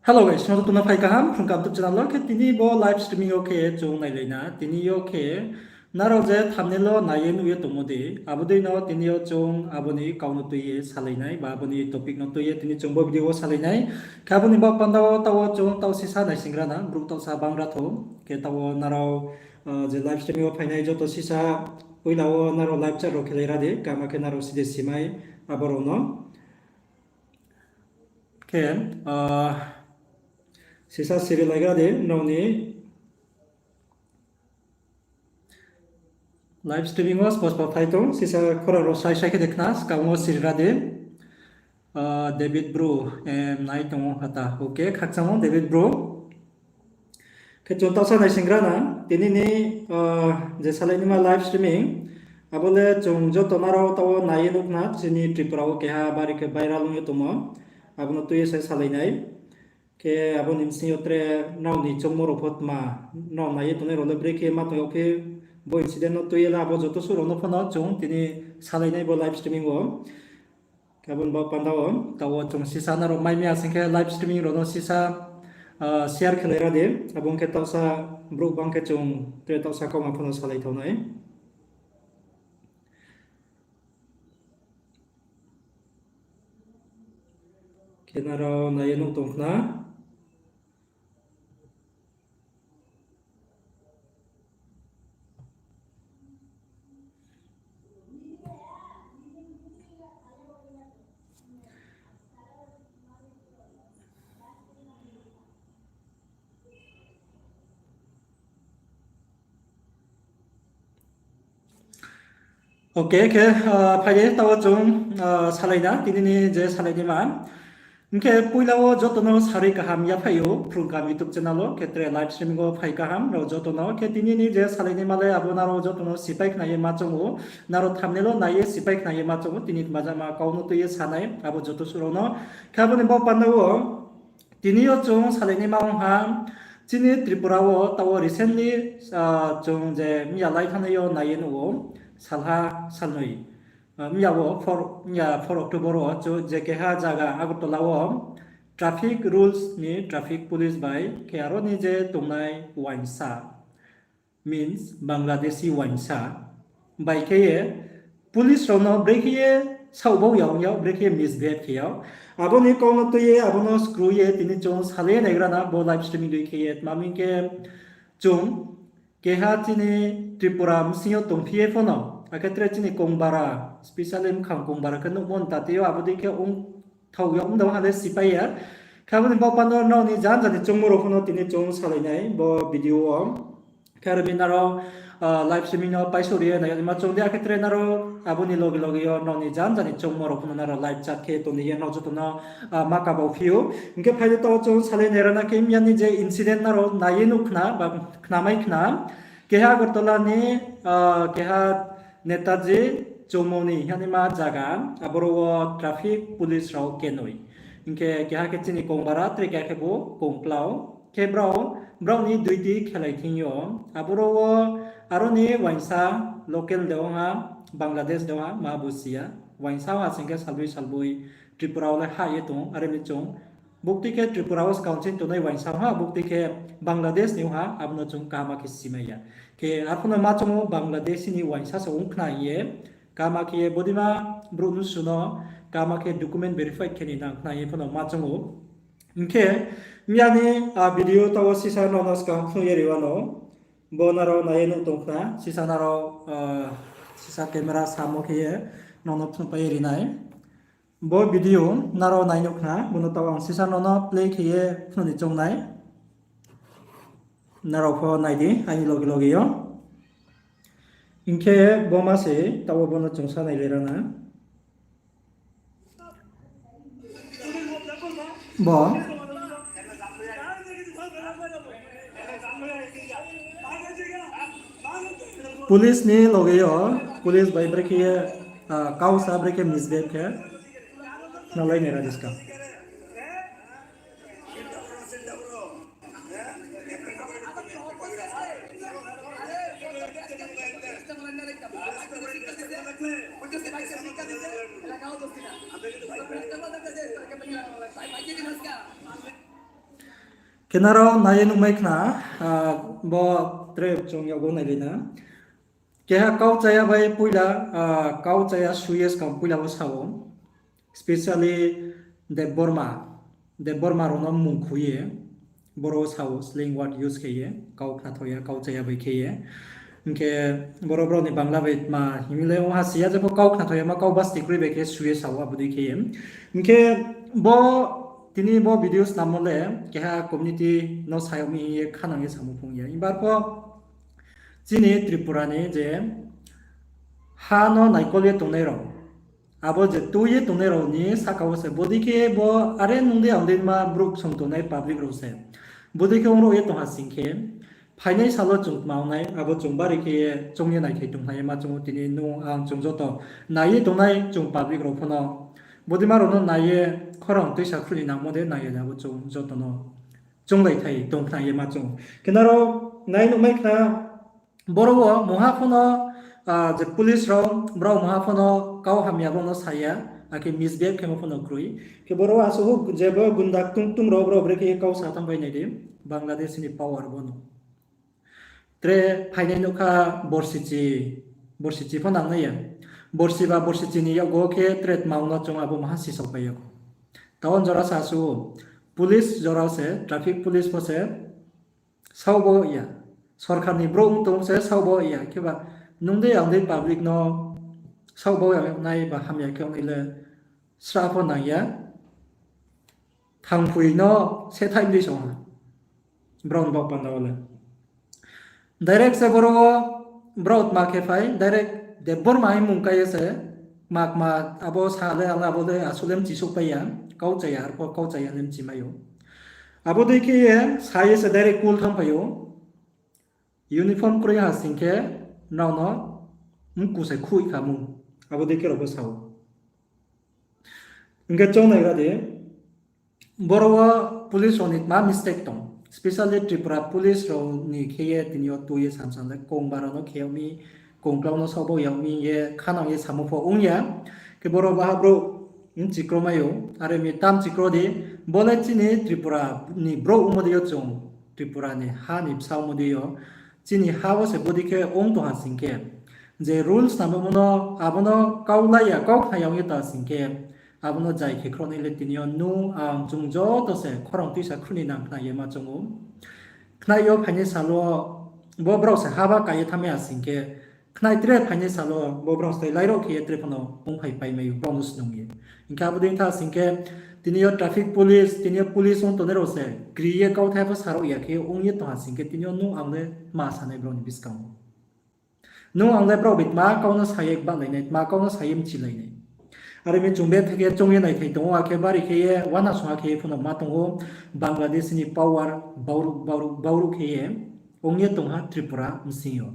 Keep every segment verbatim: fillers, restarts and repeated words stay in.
Hello guys, nrao joto no phai kaham Phrung Kaham YouTube channel wo. Khe tini bo live streaming yo khe chung nailai na. Tini yo khe nrao je thumbnail wo nai ye nuh ye tongmo dei, abo dei no tini yo chung abo ni kau no tui ye salai nai, ba abo ni topic no tui ye tini chung bo video wo salai nai. Khe abo ni baoh panda wo taoh wo chung taoh sisa naisingra na, brouh taohsa bangra thou. Khe taoh wo nrao, ah, je live streaming wo phainai joto sisa, poila wo nrao live chat rao khelai ra di, kaham khe nrao side simai abo rao no. Khe, ah, sisa siri laigra di, nrao ni live streaming wo spo spo phai tong, sisa khorang rao sai sai khe de khna, skang wo siri ra di. Ah, David Bru, em, nai tong ou hata. Okay, khakchang ou David Bru. Khe chung taohsa naisingra na, tini ni, ah, je salai naima live streaming, abo le chung joto nrao taoh wo nai ye nuh khna, chini Tripura wo keha bari khe viral ong ye tongmo, abo no tui ye se salai nai. Khe abo ni bsing yo tre nrao ni choungmo rao pho tma, nrao nai ye tongnai rao le brekhe ma tong yag phi, bo incident no tui ye le abo joto suh rao no pho no chung tini salai nai bo live streaming wo. Khe abo ni baoh panda wo, taoh wo chung sisa nrao mai mi ya sing khe live streaming rao no sisa, ah, share khelai ra di, abo ong khe taohsa brouh bang khe chung tre taohsa kauma pho no salai thao nai. Khe nrao nai ye nuh tong khna. Okay, khe, ah, phai di, taoh wo chung, ah, salai na, tini ni je salai naima. Hing khe poila wo joto no sarui kaham yaphai ou, Phrung Kaham YouTube channel wo, khe tre live streaming wo phai kaham, nrao joto no. Khe tini ni je salai naima le abo nrao joto no sipai khna ye ma choung ou, nrao thumbnail wo nai ye sipai khna ye ma choung ou, tini tma jama kau no tui ye sanai, abo joto suh rao no. Khe abo ni baoh panda wo, tini yo chung salai naima ong ha, chini Tripura wo taoh wo recently, ah, chung je miya lai thanngnai yo nai ye nuh ou, salha salnoi, ah, miya wo four, miya four October wo chung je keha zaga Agartala wo traffic rules ni traffic police bai khe aro ni je tongnai uaingsa, means Bangladeshi uaingsa bai khe ye police rao no brekhe ye saohbau ya ong yag, brekhe ye misbehave khe yag. Abo ni kau no tui ye, abo no skroi ye tini chung salai ye naigra na bo live streaming dei khe ye, tma hing khe chung keha chini Tripura bsing yo tongphi ye pho no, akhe tre chini kongbara, specially mkhang kongbara khe nuhmo nta tei yo, abo dei khe ong thao ya ong dong ha le sipai ya. Khe abo ni baoh panda wo nrao ni janja ni choungmo rao pho no tini chung salai nai bo video wo. Khe aro mi nrao, ah, live streaming no paisouh ri ye nai ya ma choung di, akhe tre nrao abo ni loge loge yo nrao ni janja ni choungmo rao pho no nrao live chat khe tong ni ye nrao joto no, ah, ma kabau phi ou. Hing khe phai di taoh wo chung salai nai ra na khe miya ni je incident nrao nai ye nuh khna, ba khnamai khna. Keha Agartala ni, ah, keha Netaji Chowmuni hingnaima zaga, aboro wo traffic police rao kenoi. Hing khe keha khe chini kongbara, tre keha khe bo kongklau. Khe brao, brao ni duty khelai thing yo, aboro wo aro ni uaingsa local de ong ha, Bangladesh de ong ha, ma bo si ya. Uaingsa ong ha sing khe salboi salboi Tripura wo le hah ye tong, are mi chung. Buktui khe Tripura wo skang chini tongnai uaingsa ong ha, buktui khe Bangladesh ni ong ha, abo no chung kaham khe simai ya. Khe arphuh no ma choung ou Bangladesh ni uaingsa se ong khna hing ye, kaham khe ye bodima brouh nusu no kaham khe document verify khe ni nang khna hing ye pho no ma choung ou. Hing khe miya ni, ah, video taoh wo sisa nrao no skang phnuh ye ri wano. Bo nrao nai ye nuh tong khna, sisa nrao, ah, sisa camera samo khe ye nrao no phnuhpai ye ri nai. Bo video nrao nai nuh khna, bo no taoh ang sisa nrao no play khe ye phnuh ni choung nai. Nrao pho nai di, aini loge loge yo. Hing khe bo ma se, taoh wo bo no chung sa nai le ra na. Bo police ni loge yo, police bai brekhe ye, ah, kau sa brekhe misbehave khe, nalai nai ra di skang. Kenaro nai ye nuhmai khna, ah, bo tre chung yago nailai na. Keha kau chaya bai poila, ah, kau chaya sui ye skang poila bo sa ou. Specially Debbarma, Debbarma rao no mmung khui ye, boro sa ou slang word use khe ye, kau khnathoh ya, kau chaya bai khe ye. Hing khe boro brao ni Bangla bai tma himle ong ha si ya, jepho kau khnathoh ya ma kau basti kroi bai khe sui ye sa ou abo dei khe ye. Hing khe bo tini bo video snammo le keha community no sa yag mi hing ye khanang ye samo phung ya. Himba arpho chini Tripura ni je ha no naikol ye tongnai rao, abo je tui ye tongnai rao ni sahka wo se bodei khe bo are nung dei ang dei ma brouh song tongnai public rao se bodei khe ong rao ye tong ha sing khe, phainai sal wo chung tma ong nai, abo chung bari khe ye choung ye naithai tong khnai ye ma chung ou. Tini nung ang chung joto nai ye tongnai chung public rao pho no, bodeima rao no nai ye khorang tuisa khruh ni nangmo de nai ya de abo chung joto no chounglaithai tong khnai ye ma chung ou. Khe nrao nai nuhmai khna, boro wo mungha pho no, ah, je police rao, brao mungha pho no kau hamya bo no sa ya, akhe misbehave khemo pho no kroi. Khe boro wo asuh je bo gunda ktung ktung rao brao brekhe ye kau sa thanngpai nai di, Bangladesh ni power bo no. Tre phainai nuh kha borsi chi, borsi chi pho nangnai ya. Borsi ba borsi chi ni yakgo khe tre tma ong no chung abo maha sisao pai ya kho. Taoh jora sa asuh, police jora se, traffic police pho se, saoh bo ya. Sorkar ni brouh ong tong se saoh bo ya. Kheba nung dei ang dei public no saoh bo ya nai ba hamya khe ong nai le srah pho nang ya. Thangphoi no se thaih bdi song ha. Brao ni baoh panda wo le. Direct se boro wo brao tma khe phai, direct Debbarma hing mung kai ye se, kma kma abo sa le ang abo le asuh le mchi souhpai ya, kau chaya, arpho kau chaya le mchi mai ou. Abo dei khe ye sa ye se direct call thanngphai ou. Uniform kroi ha sing khe nrao no mku se khuih kha mung. Abo dei khe rao pho sa ou. Hing khe choung naigra di, boro wo police rao ni tma mistake tong. Specially Tripura police rao ni khe ye tini yo tui ye samsam le kongba rao no khe yag mi, kongklau no saoh bo yag mi ye khanang ye samo pho ong ya. Khe boro baha brouh mchi kro mai ou, are mi tam chi kro di, bo le chini Tripura ni brouh ongmo dei yo chung, Tripura ni ha ni bsa ongmo dei yo, chini ha wo se bodei khe ong tong ha sing khe, je rules namo mo no, abo no kau lai ya, kau khna ya ong ye tong ha sing khe, abo no jai khe khroh nai le tini yo nung ang chung joto se khorang tuisa khruh ni nang khna ye ma chung ou. Khnai yo phainai sal wo bo brao se haba ka ye thanngmai ha sing khe, khnai tre phainai sal wo bo brao se tai lairoh khe ye tre pho no ongphai pai mai ou, brao no snung ye. Hing khe abo dei tha sing khe, tini yo traffic police, tini yo police ong tongnai rao se kri ye kauthai pho sa rao ya khe ong ye tong ha sing khe, tini yo nung ang le tma sanai brao ni buskang wo. Nung ang le brao bai tma kau no sa ye gbahlai nai, tma kau no sa ye mchilai nai. Are mi chung bethe khe choung ye naithai tong ou, akhe bari khe ye uana sungha khe ye pho no ma tong ou, Bangladesh ni power bauruh, bauruh, bauruh khe ye ong ye tong ha Tripura bsing yo.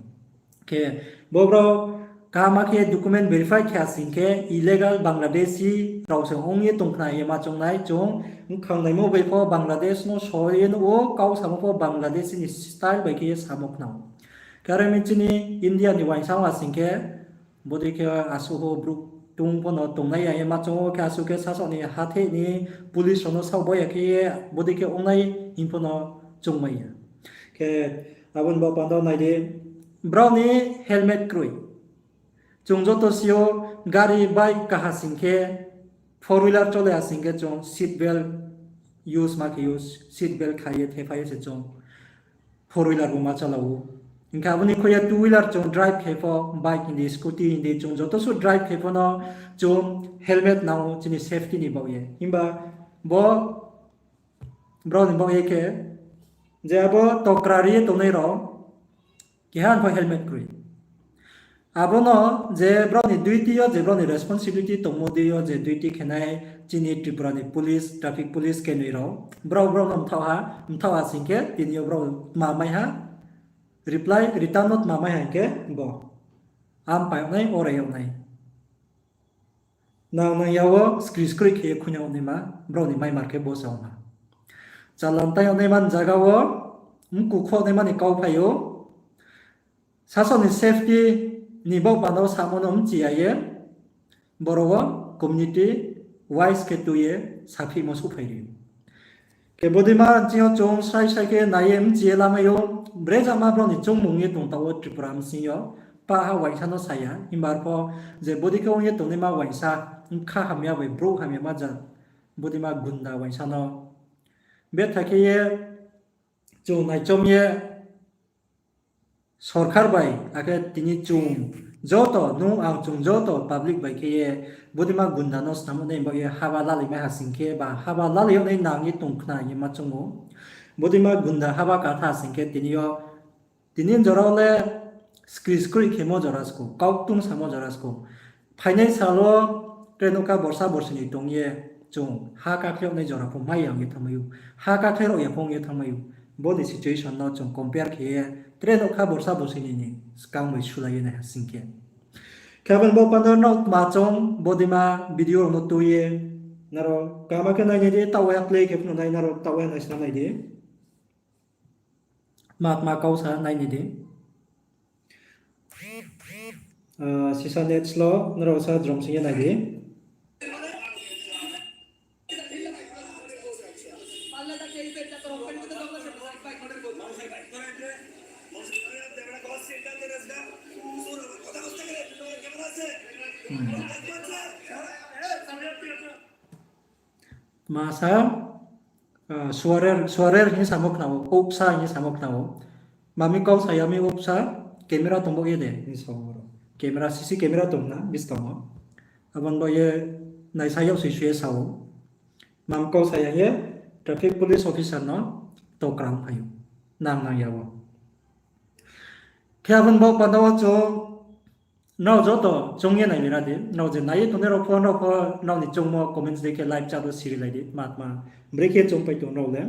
Khe bo brao kaham khe document verify khe ha sing khe illegal Bangladeshi rao se ong ye tong khna ye ma choung nai chung, bkhang naimo bai pho Bangladesh no so ye nuh ou, kau samo pho Bangladeshi ni style bai khe ye samo khna ou. Khe are mi chini India ni uaingsa ong ha sing khe, bodei khe asuh ho brouh tung pho no tongnai ya ye ma choung ou, khe asuh khe sasaoh ni hatheh ni police rao no saoh bo ya khe ye bodei khe ongnai hing pho no choungmai ya. Khe abo ni baoh panda wo nai di, brao ni helmet kroi. Chung joto si ou, gari bike kaha sing khe, four wheeler chole ha sing khe chung seat belt use ma khe use, seat belt khai ye thephai ye se chung four wheeler bo ma chala ou. Hing khe abo ni khui ye two wheeler chung drive khe pho, bike hing di, scooty hing di, chung joto suh drive khe pho no chung helmet nang ou chini safety ni baoh ye. Himba bo brao ni baoh ye khe, je abo tokra ri ye tongnai rao, keha pho helmet kroi. Abo no je brao ni duty yo, je brao ni responsibility tongmo dei yo, je duty khe nai chini Tripura ni police, traffic police kenoi rao, brao brao no mthaoh ha, mthaoh ha sing khe tini yo brao tma mai ha, reply, return no tma mai ha hing khe bo, am pai yag nai, orai yag nai. Nang nang ya wo skri skri khe ye khuinang yag naima, brao ni maimar khe bo sa ong ha. Chalan tai yag naima ni zaga wo, mku khuh naima ni kau phai ou, sasaoh ni safety ni baoh panda wo samo no mchi ya ye, boro wo community wise khe tui ye saphihmo souhphai ri ou. Khe bodeima chini yo chung srai srai khe nai ye mchi ye lamai ou, brezama brao ni choungmung ye tong taoh wo Tripura bsing yo. Pah ha uaingsa no sa ya, himba arpho je bodei khe ong ye tongnaima uaingsa, bkha hamya bai brouh hamyama ja, bodeima gunda uaingsa no. Betha khe ye chung naichom ye sorkar bai, akhe tini chung joto, nung ang chung joto public bai khe ye bodeima gunda no snam nai baoh ye haba lalai mai ha sing khe, ba haba lalai yag nai nang ye tong khna ye ma choung ou. Bodeima gunda haba katha sing khe tini yo, tini jora wo le skri skri khemo jora skou, kauktung samo jora skou. Phainai sal wo tre nougkha borsa borsi ni tong ye chung ha kakhlai yag nai jora pho mai ya ong ye thanngmai ou, ha kakhlai rao ya pho ong ye thanngmai ou. Bo ni situation no chung compare khe ye tre nougkha borsa borsi ni ni skang bai sulai ye nai ha sing khe. Khe abo ni baoh panda nrao tma chung bodeima video rao no tui ye, nrao kaham khe nainai di, taoh wo play khe phnuh nai, nrao taoh wo naisna nai di. Tma tma kau sa nainai di. Ah, sisa net slow, nrao sa jrom sing ye nai di. Tma sa, ah, suarer, suarer hing samo khna ou, upsa hing samo khna ou. Mami kau sa ya mi upsa, camera tong baoh ye de hing sa ou. Camera, C C camera tong na buskang wo. Abo ni baoh ye naisa yag soi soi ye sa ou. Mami kau sa ya ye traffic police officer no tokra ong phai ou. Nang nang ya wo. Khe abo ni baoh panda wo chung nrao joto choung ye nai lira di, nrao je nai ye tongnai rao pho, nrao pho nrao ni choungmo comments dei khe live chat wo sirilai di, tma tma brekhe choungpai tong nrao le.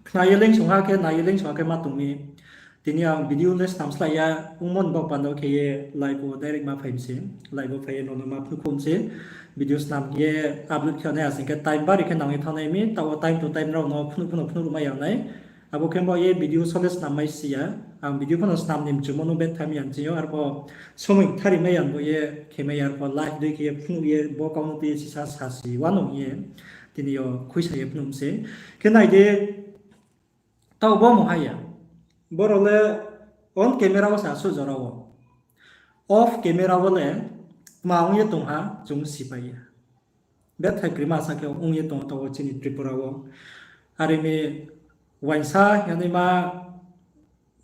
Khna ye lengsong ha khe, nai ye lengsong ha khe ma tong mi. Tini ang video le snam slái ya, ongmo ni baoh panda wo khe ye live wo direct ma phai mi se. Live wo phai ye nrao no ma phnuh khum se. Video snam ye upload khe nai asing khe time bari khe nang ye thanng nai mi, taoh wo time to time nrao no phnuh phnuh phnuh ruhmai ya nai. Abo khe baoh ye video sole snam mai si ya. Ang video pho no snam ni mchumo no betha mi ya chini yo, arpho somoi kthari mai ya bo ye khe mai ya, arpho live dei khe ye phnuh ye bo kau no tui ye sisa sasi wanou ye tini yo khuisa ye phnuh se. Khe nai di, taoh bo mungha ya. Boro le on camera wo se asuh jora wo. Off camera wo le tma ong ye tong ha chung sipai ya. Bethai krima sa khe ong ye tong taoh wo chini Tripura wo. Are mi uaingsa hingnaima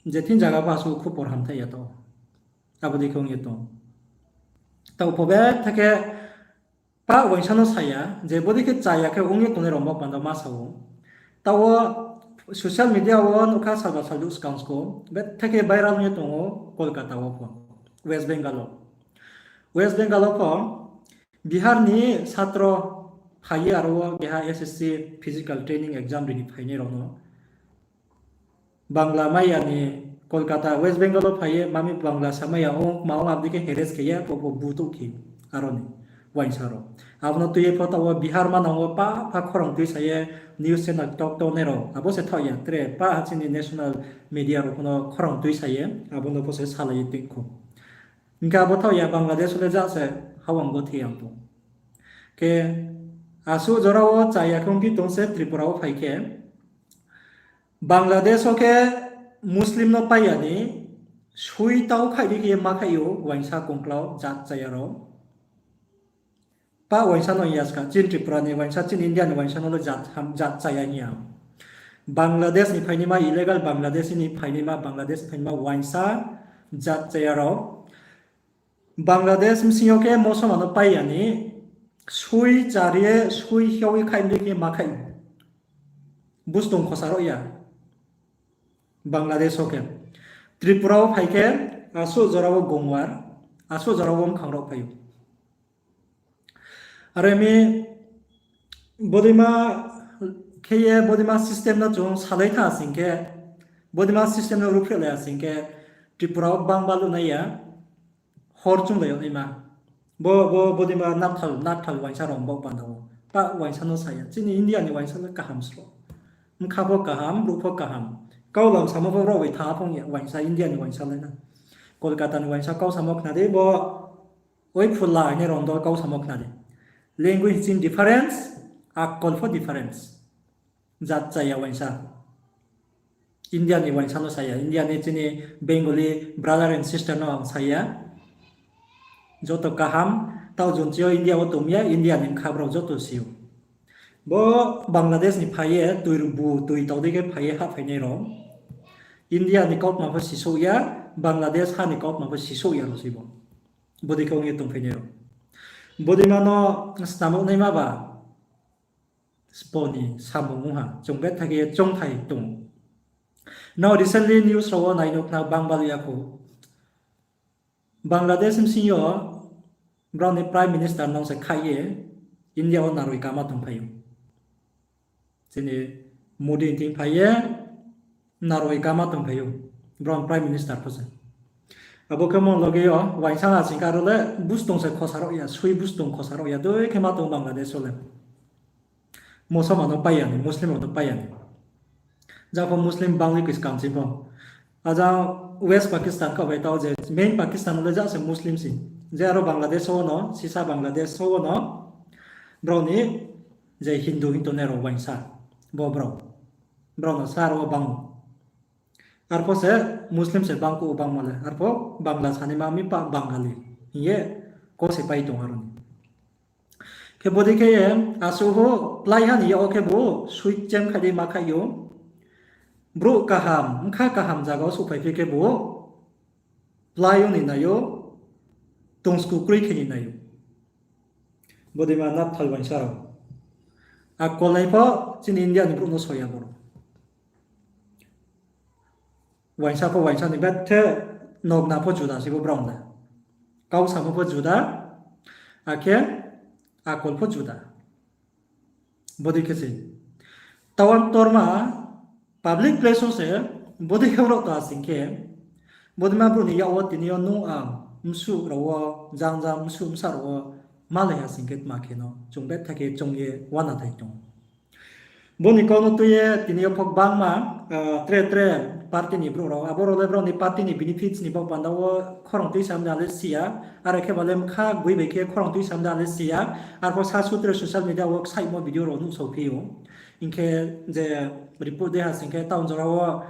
je thing zaga pho asuh khupor hamthai ya taoh. Abo dei khe ong ye tong. Taoh pho betha khe pah uaingsa no sa ya, je bodei khe chaya khe ong ye tongnai rao bo panda ma sa ou. Taoh wo social media wo nougkha salba salduh skang skou, betha khe viral ong ye tong ou Kolkata wo pho, West Bengal wo. West Bengal wo pho Bihar ni satro phai ye aro wo keha S S C physical training exam ri ni phainai rao no Bangla mai ya ni Kolkata, West Bengal wo phai ye mami Bangla samai ya ong, ma ong abo dei khe harass khe ye, bo, bo butouh khe aro ni uaingsa rao. Abo no tui ye pho taoh wo Bihar manang wo pah pha khorang tuisa ye news channel ktor ktor nai rao. Abo se thaoh ya, tre pah ha chini national media rao pho no khorang tuisa ye, abo no pho se salai ye tuikhou. Hing khe abo thaoh ya Bangladesh wo le ja se hawang go thi yang tong. Khe asuh jora wo chaya khe ongphi tong se Tripura wo phai khe. Bangladesh wo khe Muslim no pai ya ni, sui tau khaih di khe ye ma khaih ou, uaingsa kongklau jat chaya rao. Pah uaingsa no ya ska, chini Tripura ni uaingsa, chini India ni uaingsa no le jat ham, jat chaya hing ya. Bangladesh ni phainaima, illegal Bangladesh ni phainaima, Bangladesh ni phainaima uaingsa jat chaya rao. Bangladesh bsing yo khe Musulman no pai ya ni, sui char ye, sui hiao ye khaih di khe ma khaih. Bustung khosa rao ya. Bangladesh wo khe. Tripura wo phai khe, asuh jora wo gongwar, asuh jora wo mkhang rao phai ou. Are mi bodeima khe ye bodeima system no chung salai tha sing khe, bodeima system no ruhphreh lai ya sing khe, Tripura wo bangba luh nai ya, hor chunglai yag naima. Bo, bo, bodeima nakthal, nakthal uaingsa rao baoh panda wo. Pah uaingsa no sa ya. Chini India ni uaingsa le kaham sro. Bkha pho kaham, brouh pho kaham. Kau lam samo pho rao bai thanng phung ya uaingsa, India ni uaingsa le na. Kolkata ni uaingsa kau samo khna di, bo Oi phula hing ye rao no kau samo khna di. Language chini difference, akol pho difference. jat chaya uaingsa. India ni uaingsa no sa ya, India ni chini Bengali brother and sister no ang sa ya. Joto kaham, taoh jun chi yo India wo tong ya, India ni bkha brao joto si ou. Bo Bangladesh ni phai ye, tui rubu, tui tao dei khe phai ye hahphainai rao. India ni kautma pho sisouh ya, Bangladesh ha ni kautma pho sisouh ya rao sei bo. Bodei khe ong ye tongphainai rao. Bodeima no snam yag naima ba, spo ni samung ong ha, chung betha khe choungthai tong ou. Now recently news rao wo nai nuh khna bang bal ya kho. Bangladesh bsing yo brao ni Prime Minister nung se khaih ye India wo naroi kama tongphai ou. Chini Modi thing phai ye naroi kama tongphai ou. Brao ni Prime Minister pho se. Abo khe mo loge yo uaingsa ha sing khe aro le bustung se khosa rao ya, sui bustung khosa rao ya, doi khe ma tong Bangladesh wo le. Musalman no pai ya ni, Muslim rao no pai ya ni. Jang pho Muslim bang ni kis kam ching pho. Ajang West Pakistan kha bai tao je main Pakistan le jang se Muslim si. Je aro Bangladesh wo no, sisa Bangladesh wo no, brao ni je Hindu hing tongnai rao uaingsa, bo brao. Brao no sa rao bang. Arpho se Muslim se bang kho bangma le. Arpho Bangla sanaima mi pa Bangali hing ye ko se pai tong aro ni. Khe bodei khe ye asuh ho plái ha ni yag wo khebu sui chem khai dei ma khai ou. Brouh kaham, bkha kaham zaga wo souhphai phi khebu plái ong ni nai ou, tongsku kroi khe ni nai ou. Bodeima nathal uaingsa rao. Akol nai pho chini India ni brouh no soi ya boro. Uaingsa pho uaingsa ni bethe nogna pho juda se bo brao le. Kau samo pho juda, akhe akol pho juda. Bodei khe se. Tauan torma public place wo se bodei khe rao ta sing khe, bodeima brouh ni yak wo tini yo nung ang msuh rao wo, jang jang msuh bsa rao wo, malai ha sing khe tma khe no, chung betha khe choung ye uana thai tong. Bo ni kau no tui ye tini yo pho gbangma, tre tre party ni brouh rao, abo rao le brao ni party ni benefits ni baoh panda wo khorang tuisa mda le si ya, are khe ba le mkha gboi bai khe khorang tuisa mda le si ya, arpho sa sutre social media wo ksaihmo video rao nuhsao phi ou. Hing khe je report dei ha sing khe town jora wo,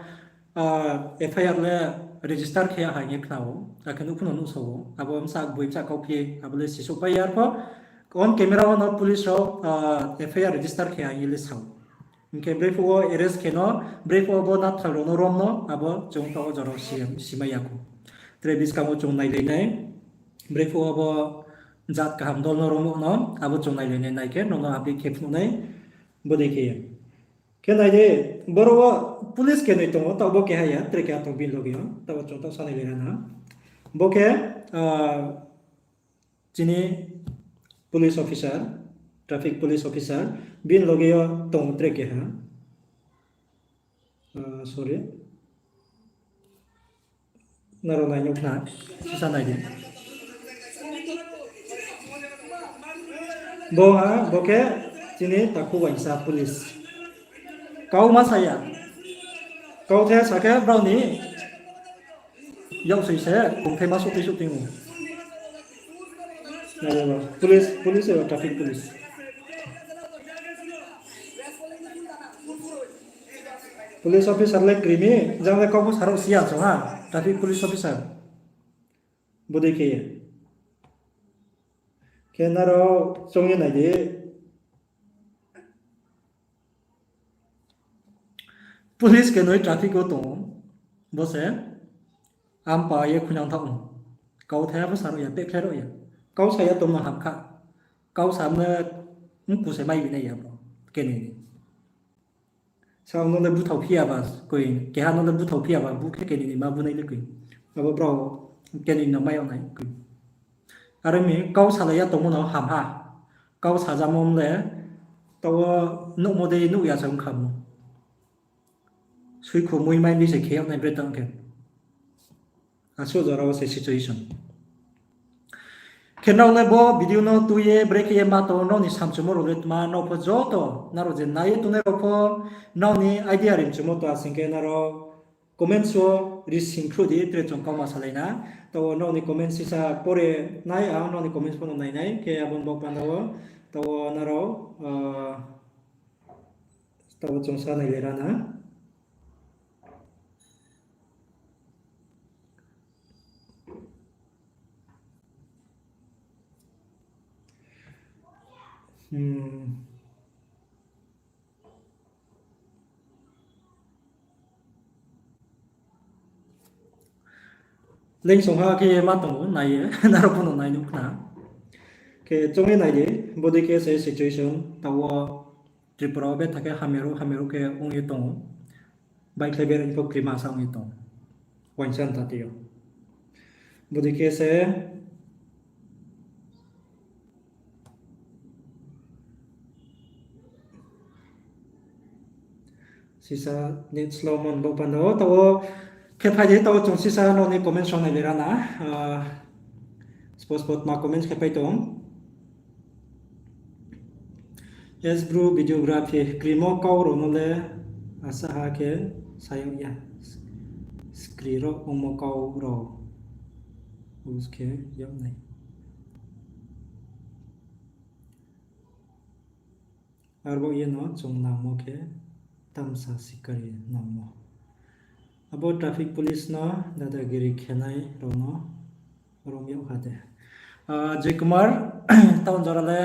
FIR le register khe ya ha hing ye khna ou, akhe nuh phuno nuhsao ou, abo bsa gboi bsa kau phi, abo le sisouhpai ya arpho, on camera wo no police rao, FIR register khe ya hing ye le sa ou. Hing khe brephuh wo arrest khe no, brephuh wo bo nathal rao no rom no, abo chung taoh wo jora si-, simai ya kho. Tre buskang wo chung nailai nai, brephuh wo bo jat kaham dol no rom no, abo chung nailai nai, nai khe nono update khe phnuh nai, bodei khe ye. Khe nai di, boro wo police kenoi tong ou, taoh bo keha ya, tre keha tong bini loge yo, taoh wo chung taoh sa nailai na. Bo khe, chini police officer, traffic police officer, bini loge yo tong tre keha. Sorry. Nrao nai nuh khna, sisa nai di. Bo ha, bo khe chini takhu uaingsa police. Kau ma sa ya. Kauthai sa khe brao ni yaksoi se kongthai ma souhtui souhtui ou. Nai di, police, police eba traffic police. Police officer le krimi, jang le kau pho sa rao si ya chung ha, traffic police officer. Bodei khe ye. Khe nrao choung ye nai di. Police kenoi traffic wo tong ou, bo se ampa ye khuinang thaoh ou. Kauthai pho sa rao ya, pehkhlai rao ya. Kau sa ya tongmo ham kha. Kau sa mne mku se mai bi nai ya bo. Kenoi ni. Sa no le buthao phi ya ba koi, keha no le buthao phi ya ba, bu khe kenoi ni ma bu nai le koi. Abo brao kenoi no mai yag nai koi. Are mi kau salai ya tongmo no ham ha. Kau sajamo le, taoh wo nuhmo dei nuh ya se ongkha mo. Suikhu mui mai di se khe yag nai bre tang khe. Asuh jora wo se situation. Khe nrao le bo video no tui ye brekhe ye ma tong, nrao ni samchumo rao le tma, nrao pho joto, nrao je nai ye tongnai rao pho, nrao ni idea rimchumo to asing khe nrao comments wo rising khruh di, tre chung kauma salai na. Taoh wo nrao ni comments sisa pore nai, ang nrao ni comments pho no nai nai, khe abo ni baoh panda wo, taoh wo nrao, Taoh wo chung sa nai le ra na. Hmm. Lengsong ha khe ma tong ou, nai ye, nrao pho no nai nuh khna. Khe chung ye nai di, bodei khe se situation, taoh wo Tripura wo betha khe hamya ruh, hamya ruh khe ong ye tong ou. Baikhlai berai pho krima sa ong ye tong ou. Uaingsa ni tati yo. Bodei khe se sisa net slow mo ni baoh panda wo, taoh wo khe phai di, taoh wo chung sisa nrao ni comment song nai le ra na. Spot spot ma comment khe pai tong. Yes bro, videography krimo kau rao no le asa ha khe sa yag ya. Skri rao ongmo kau rao use khe yag nai. Arbo ye no chung nangmo khe tamsa sikari nangmo. Abo traffic police no dadagiri khenai rao no rom yag ha de. Joy Kumar, taoh jora le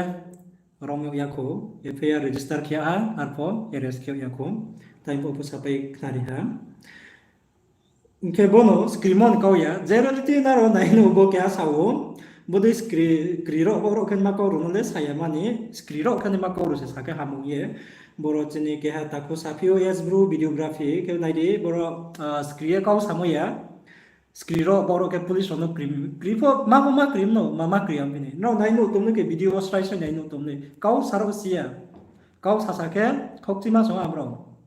rom yag ya khou, F I R register khe ha, arpho arrest khe ya khou. Tai pho pho sapai khnari ha. Hing khe bo no skri mo ni kau ya, generality nrao nai nuh bo keha sa ou, bodei skri, kri rao, bo rao khe ma kau rao no le sa ya mani, skri rao khe ni ma kau rao se sa khe hamung ye. Boro chini keha takhu saphi ou, yes bro, videography khe nai di, boro, skri ye kau samo ya. Skri rao, bo rao khe police rao no kri, kri pho, ma pho ma kri no, ma ma kri ang bini. Nrao nai nuh tong ni khe video wo srai srai nai nuh tong ni. Kau sa rao si ya. Kau sasa khe, khokchima song ha brao.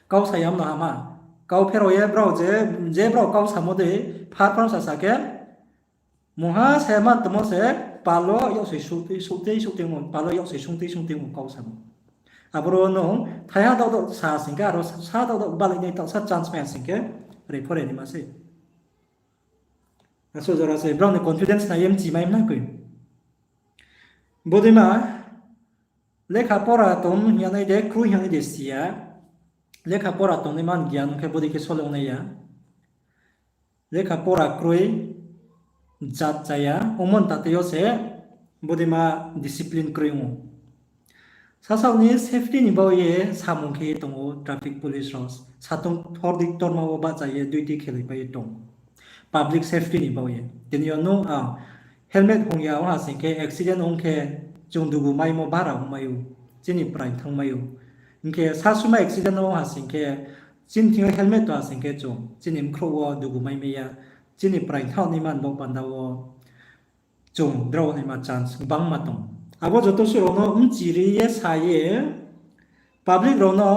Kau sa ya mno hama. Kau pherao ye brao je, je brao kau samo dei, phar phar sasa khe, mungha se man tongmo se, pal wo yaksoi suhtei, suhtei, suhtei mo, pal wo yaksoi sungtei, sungtei mo kau samo. Aboro nung thaiha daoh daoh sa sing khe, aro sa daoh daoh balai nai taoh sa chance mai sing khe, re pho re ni ma sei. Asuh jora se, brao ni confidence nai ye mchi mai mna koi. Bodeima, lekha pora tong hing ya nai de, kroi hing ya nai de si ya. Lekha pora tongnaima ni giyan ong khe bodei khe sole ong nai ya. Lekha pora kroi, jat cha ya, ongmo ni tatei yo se, bodeima discipline kroi ong ou. Sasaoh ni safety ni baoh ye samung khe ye tong ou traffic police rao. Satung thor di ktorma wo bahcha ye duty khelaipai ye tong. Public safety ni baoh ye. Tini yo nung ang helmet hong ya ong ha sing khe accident ong khe chung dugu maimo bara ong mai ou. Chini praing thanng mai ou. Hing khe sasuma accident ong ha sing khe chini thing yo helmet tong ha sing khe chung chini bkhrouh wo dugu mai mai ya. Chini praing thanng ni man bo panda wo chung drao naima chance gbangma tong. Abo joto suh rao no mchiri ye sa ye, public rao no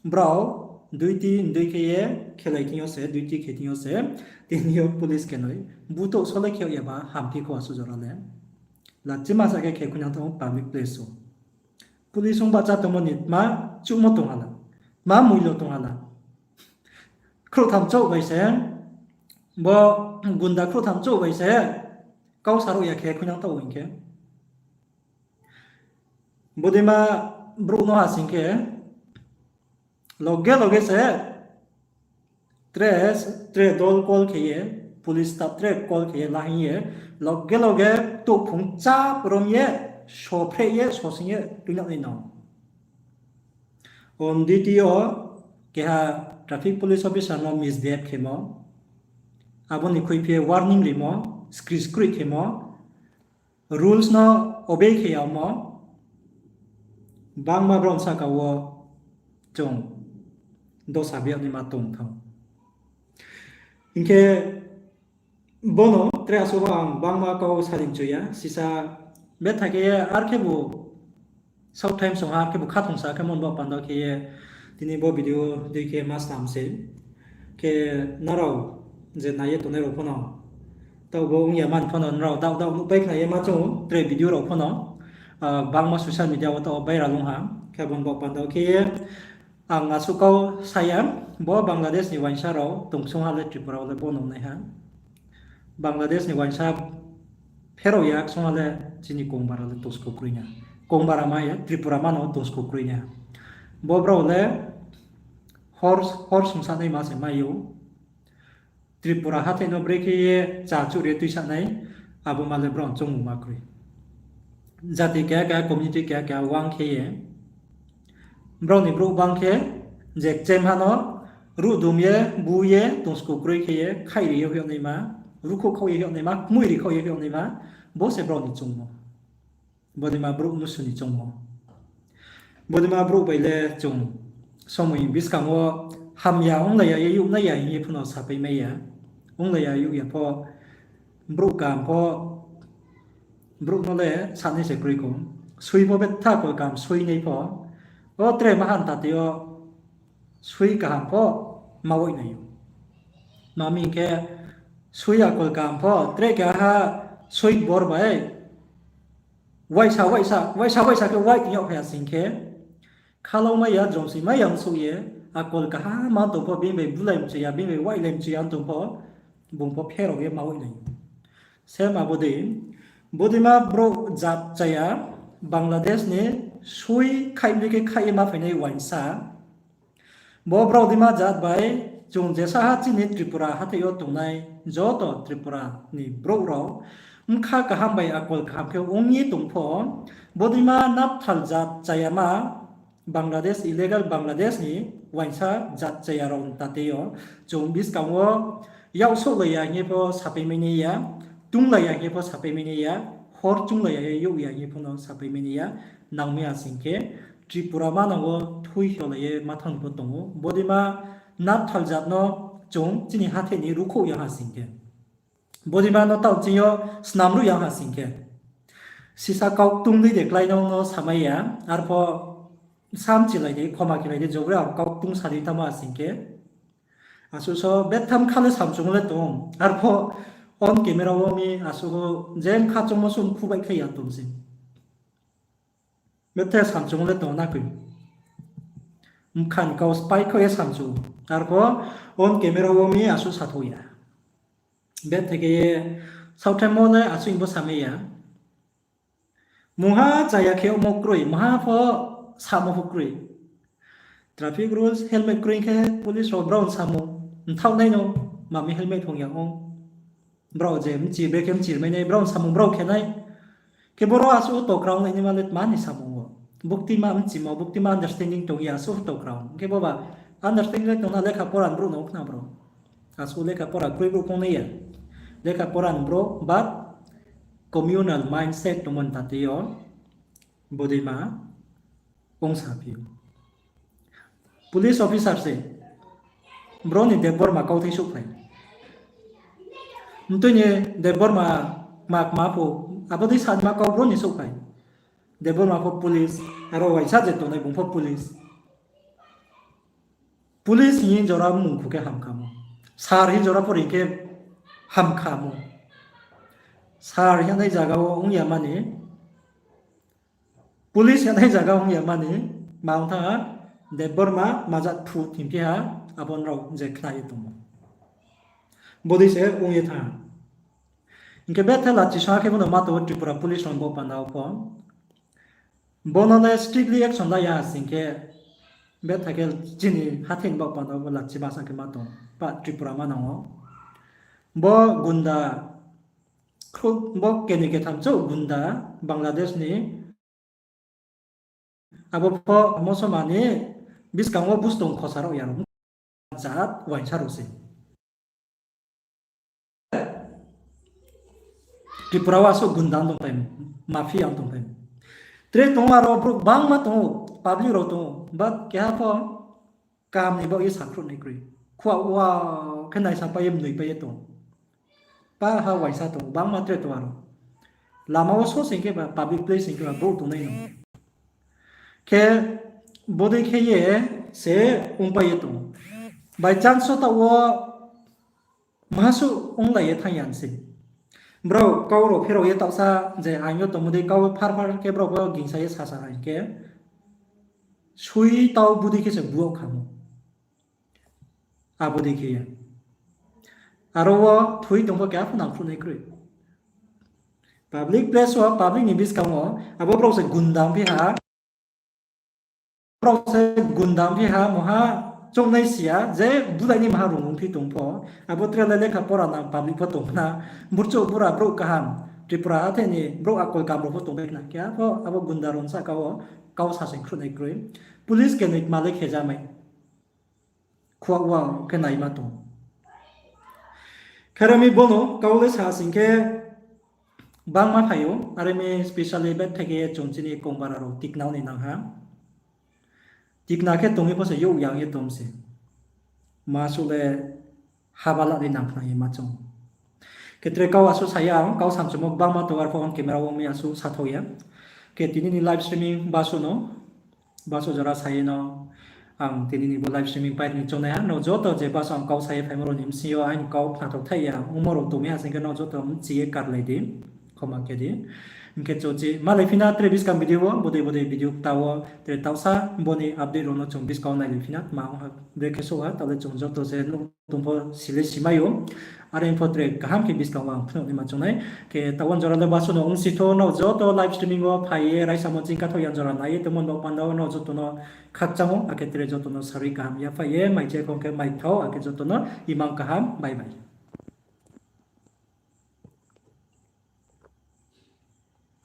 brao duty ndui khe ye khelai thing yo se, duty khe thing yo se, tini yo police khe noi. Butouh sole khe ya ba hamphi kho asuh jora le. Lachima sa khe khe khuinang tong public place wo. Police ong bahcha tongmo ni tma chuhmo tong ha la, tma muilo tong ha la. Khrouhtham chouh bai se, bo gunda khrouhtham chouh bai se, kau sa rao ya khe khuinang tong hing khe. Bodeima brouh no ha sing khe, loge loge se, tre, tre dol call khe ye, police staff tre call khe ye la hing ye, loge loge touhphung chap rom ye, sophreh ye, sosing ye tuinang nai no. On duty yo keha traffic police officer no misbehave khemo, abo ni khuiphi ye warning rimo, skri skroih khemo, rules no obey khe yagmo, bangma brouh saka wo chung dosa biyag naima tong thang. Hing khe bono tre asuh ang bangma kau salingchu ya, sisa betha khe ye ar khebu South Times song ha ar khebu khathong sa khe mon bo panda khe ye tini bo video dei khe ma snam se. Khe nrao je nai ye tongnai rao pho no, taoh bo ong ya man pho no nrao daoh daoh nuhpai khna ye ma chung tre video rao pho no, bangma social media wo taoh viral ong ha. Khe abo ni bo panda khe ye ang asuh kau sa ya, bo Bangladesh ni uaingsa rao tongsong ha le Tripura wo le bo nungnaiha. Bangladesh ni uaingsa pherao ya ksong ha le chini kongbara le tongsku kroi na. Kongbara ma ye Tripura ma no tongsku kroi na. Bo brao le hor, hor sungsanaima se mai ou. Tripura hathái no brekhe ye chá chuh ri tuisanai, abo ma le brao ni choungmungma kroi. Jati keha keha, community keha keha wang khe ye, brao ni brouh bang khe, je kchemha no ruhdum ye, bu ye, tongsku kroi khe ye, khaih ri ye hoih yag naima, ruhkhouh khaoh ye hoih yag naima, kmoih ri khaoh ye hoih yag naima, bo se brao ni choungmo. Bodeima brouh mnusu ni choungmo. Bodeima brouh bai le chung somoi buskang wo hamya onglai ya ye youhnai ya hing ye pho no sapai mai ya. Onglai ya youh ya pho, brouh kaham pho, brouh no le sanai se kroi kho. Sui pho betha kol kaham suinai pho, o tre mahan tate yo sui kaham pho ma waih nai ou. Tma hing khe, sui akol kaham pho tre keha sui bor bai waisa, waisa, waisa, waisa khe wai tong yag phai ya sing khe, khalao mai ya, jromsi mai ya ong souh ye, akol kaham ma tong pho, bini bai bulai mchu ya, bini bai wailai mchu ya tong pho, bung pho pherao ye ma waih nai ou. Same abo dei, bodeima brouh jat chaya, Bangladesh ni sui khaih mdei khe khaih ye ma phainai uaingsa, bo brao deima jat bai, chung jesaha chini Tripura hathái yo tongnai joto Tripura ni brouh rao bkha kaham bai akol kaham khe ong ye tong pho, bodeima napthal jat chayama, Bangladesh, illegal Bangladesh ni uaingsa jat chaya rao ni tate yo, chung buskang wo yak souhlai ya hing ye pho sapai mai nai ya, tunglai ya hing ye pho sapai mai nai ya, hor chunglai ya ye youh ya hing ye pho no sapai mai nai ya, nangmai ya sing khe, Tripura manang wo thui hiolai ye ma thanng ni pho tong ou. Bodeima napthal jat no chung chini hathái ni ruhkhouh ya ha sing khe, bodeima no taoh ching yo snam ruh ya ha sing khe, sisa kau ktung dei de klái no no samai ya, arpho samchilai di, khoma khelai di, jobre ang kau ktung sa di tamo ha sing khe, asuh so betha bkha le samchung le tong, arpho on camera wo mi asuh je bkha chungmo suh mkhu baihkhlai ya tong se. Bethe samchung le tong na koi. Bkha ni kau spái kho ye samchung. Arpho on camera wo mi asuh sathou ya. Bethe khe ye saohthaimo le asuh hing bo samai ya. Mungha chaya khe omo kroi, mungha pho samo pho kroi. Traffic rules, helmet kroi khe police rao brao ni samung mthaoh nai no, mami helmet phung ya ong. Brao je mchi, brekhe mchi mai nai, brao ni samung brao khe nai. Khe boro asuh tokrao nai naima le tma ni samung wo. Buktima mchimo, buktima understanding tong ya, asuh tokrao. Khe boba understanding le tong na lekha pora ni brouh no khna bro. Asuh lekha pora kroi brouh kong nai ya. Lekha pora ni brouh, but communal mindset tongmo ni tate yo, bodeima ong sa phi ou. Police officer se, bro ni Debbarma kauthai souhphai. Mtui ni Debbarma kma kma pho, abo dei sanma kau bro ni souhphai. Debbarma pho police, aro uaingsa je tongnai bung pho police. Police hing jora mung khu khe hamkhamo. Sir hing jora pho ring khe hamkhamo. Sir hing nai zaga wo ong ya mani, police hing nai zaga ong ya mani, ma ong thanng ha, Debbarma majat phu thingphi ha, abo nrao je khna ye tongmo. Bodei se ong ye thanng ha. Hing khe betha lachi sa khe bo no ma tong ou Tripura police rao bo panda wo pho. Bo no le strictly action la ya sing khe, betha khe chini hathái ni bo panda wo bo lachi ma sa khe ma tong pa Tripura manang wo. Bo gunda, khruh, bo keni ketham chouh gunda Bangladesh ni. Abo pho mosoma ni buskang wo bustong khosa rao ya rao jat uaingsa rao se. Tripura wo asuh gunda tong phai, mafia tong phai. Tre tong aro brouh bangma tong ou, public rao tong ou, but keha pho kaham ni baoh ye sakhruh nai kroi. Khua wa khe naisangpai ye mnoipai ye tong. Pa ha uaingsa tong, bangma tre tong aro. Lama wo so sing khe ba, public place sing khe ba, brouh tongnai no. Khe bodei khe ye se ongpai ye tong. By chance so taoh wo maha suh onglai ye thanng ya se. Brao kau rao pherao ye taohsa je aing yo tongmo dei kau phar phar khe brao pho gingsa ye sasa hing khe, sui tau bodei khe se buaoh khamo. Abo dei khe ye. Aro wo thui tong pho keha pho nangkhruh nai kroi. Public place wo, public ni buskang wo, abo brao se gunda ongphi ha. brao se gunda ongphi ha, mungha choungnai si ya, je budai ni maha rung ongphi tong pho, abo tre le lekha pora nang public pho tong na, burchouh bura brouh kaham, Tripura hathe ni brouh akol kam rao pho tongpai khna khe, abo, abo gunda rao ni sahka wo kau sa sing khruhnai kroi. Police kenoi tma le khe ja mai. Khuak wa khe naima tong. Khe are mi bono kau le sa sing khe bangma phai ou, are mi specially betha khe ye chung chini kongbara rao tikna ni nang ha. Tikna khe tong ye pho se youh yang ye tong se. Ma suh le haba la ni nang khna ye ma chung. Khe tre kau asuh sa ya ang, kau samchumo gbangma tong, arphuh ang camera wo mi asuh sathao ya. Khe tini ni live streaming basuh no, basuh jora sa ye no, ang tini ni bo live streaming pai ni choungnai ha, nrao joto je basuh ang kau sa ye phaimo rao ni bsing yo aini kau khnathaoh thaih ya ongmo rao tong mi ha sing khe nrao joto mchi ye karlai di, khoma khe di. Hing khe chung chi malai phi na tre buskang video wo, bodei bodei video kta wo, tre taohsa bo ni update rao no chung buskang wo nailai phi na, tma ong ha, brekhe souh ha, taoh le chung joto je nuh tong pho si le si mai ou. Are pho tre kaham khe buskang wo ang phnuh naima chung nai. Khe taoh wo jora le basuh no ongsi thou, nrao joto live streaming wo phai ye raisamo ching kathaoh ya jora nai ye tongmo no panda wo nrao joto no khakchang ou, akhe tre joto no sarui kaham yaphaih ye, mai che khong khe mai thao, akhe joto no imang kaham, bye bye.